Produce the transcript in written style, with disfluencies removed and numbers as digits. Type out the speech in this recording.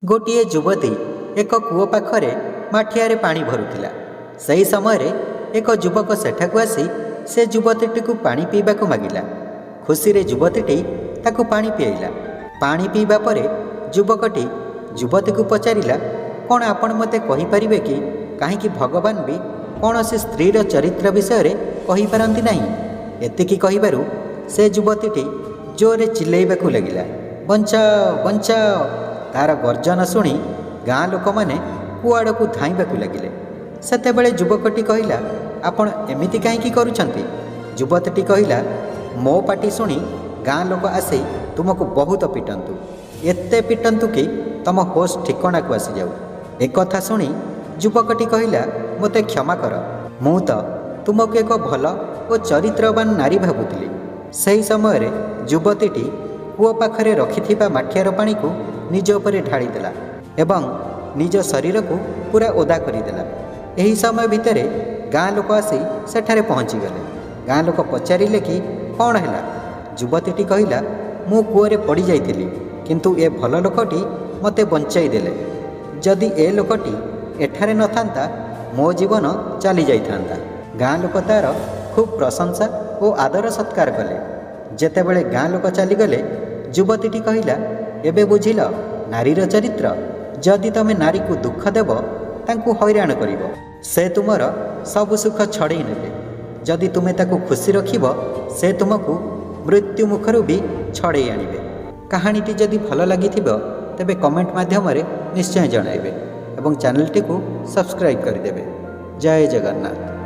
ଗୋଟିଏ ଯୁବତୀ ଏକ କୂଅ ପାଖରେ ମାଠିଆରେ ପାଣି ଭରୁଥିଲା। ସେହି ସମୟରେ ଏକ ଯୁବକ ସେଠାକୁ ଆସି ସେ ଯୁବତୀଟିକୁ ପାଣି ପିଇବାକୁ ମାଗିଲା। ଖୁସିରେ ଯୁବତୀଟି ତାକୁ ପାଣି ପିଆଇଲା। ପାଣି ପିଇବା ପରେ ଯୁବକଟି ଯୁବତୀକୁ ପଚାରିଲା, କ'ଣ ଆପଣ ମୋତେ କହିପାରିବେ କି, କାହିଁକି ଭଗବାନ ବି କୌଣସି ସ୍ତ୍ରୀର ଚରିତ୍ର ବିଷୟରେ କହିପାରନ୍ତି ନାହିଁ? ଏତିକି କହିବାରୁ ସେ ଯୁବତୀଟି ଜୋରରେ ଚିଲେଇବାକୁ ଲାଗିଲା, ବଞ୍ଚାଅ, ବଞ୍ଚାଅ! ତାର ଗର୍ଜନ ଶୁଣି ଗାଁ ଲୋକମାନେ କୂଅ ଆଡ଼କୁ ଧାଇଁବାକୁ ଲାଗିଲେ। ସେତେବେଳେ ଯୁବକଟି କହିଲା, ଆପଣ ଏମିତି କାହିଁକି କରୁଛନ୍ତି? ଯୁବତୀଟି କହିଲା, ମୋ ପାଟି ଶୁଣି ଗାଁ ଲୋକ ଆସି ତୁମକୁ ବହୁତ ପିଟନ୍ତୁ, ଏତେ ପିଟନ୍ତୁ କି ତମ ହୋସ୍ ଠିକଣାକୁ ଆସିଯାଉ। ଏକଥା ଶୁଣି ଯୁବକଟି କହିଲା, ମୋତେ କ୍ଷମା କର, ମୁଁ ତ ତୁମକୁ ଏକ ଭଲ ଓ ଚରିତ୍ରବାନ ନାରୀ ଭାବୁଥିଲି। ସେହି ସମୟରେ ଯୁବତୀଟି କୂଅ ପାଖରେ ରଖିଥିବା ମାଠିଆର ପାଣିକୁ ନିଜ ଉପରେ ଢାଳିଦେଲା ଏବଂ ନିଜ ଶରୀରକୁ ପୁରା ଓଦା କରିଦେଲା। ଏହି ସମୟ ଭିତରେ ଗାଁ ଲୋକ ଆସି ସେଠାରେ ପହଞ୍ଚିଗଲେ। ଗାଁ ଲୋକ ପଚାରିଲେ କି କ'ଣ ହେଲା? ଯୁବତୀଟି କହିଲା, ମୁଁ କୂଅରେ ପଡ଼ିଯାଇଥିଲି, କିନ୍ତୁ ଏ ଭଲ ଲୋକଟି ମୋତେ ବଞ୍ଚାଇ ଦେଲେ। ଯଦି ଏ ଲୋକଟି ଏଠାରେ ନଥାନ୍ତା, ମୋ ଜୀବନ ଚାଲି ଯାଇଥାନ୍ତା। ଗାଁ ଲୋକ ତା'ର ଖୁବ୍ ପ୍ରଶଂସା ଓ ଆଦର ସତ୍କାର କଲେ। ଯେତେବେଳେ ଗାଁ ଲୋକ ଚାଲିଗଲେ, ଯୁବତୀଟି କହିଲା, ଏବେ ବୁଝିଲ ନାରୀର ଚରିତ୍ର? ଯଦି ତମେ ନାରୀକୁ ଦୁଃଖ ଦେବ, ତାଙ୍କୁ ହଇରାଣ କରିବ, ସେ ତୁମର ସବୁ ସୁଖ ଛଡ଼େଇ ନେବେ। ଯଦି ତୁମେ ତାକୁ ଖୁସି ରଖିବ, ସେ ତୁମକୁ ମୃତ୍ୟୁ ମୁଖରୁ ବି ଛଡ଼େଇ ଆଣିବେ। କାହାଣୀଟି ଯଦି ଭଲ ଲାଗିଥିବ, ତେବେ କମେଣ୍ଟ ମାଧ୍ୟମରେ ନିଶ୍ଚୟ ଜଣାଇବେ ଏବଂ ଚ୍ୟାନେଲଟିକୁ ସବସ୍କ୍ରାଇବ୍ କରିଦେବେ। ଜୟ ଜଗନ୍ନାଥ।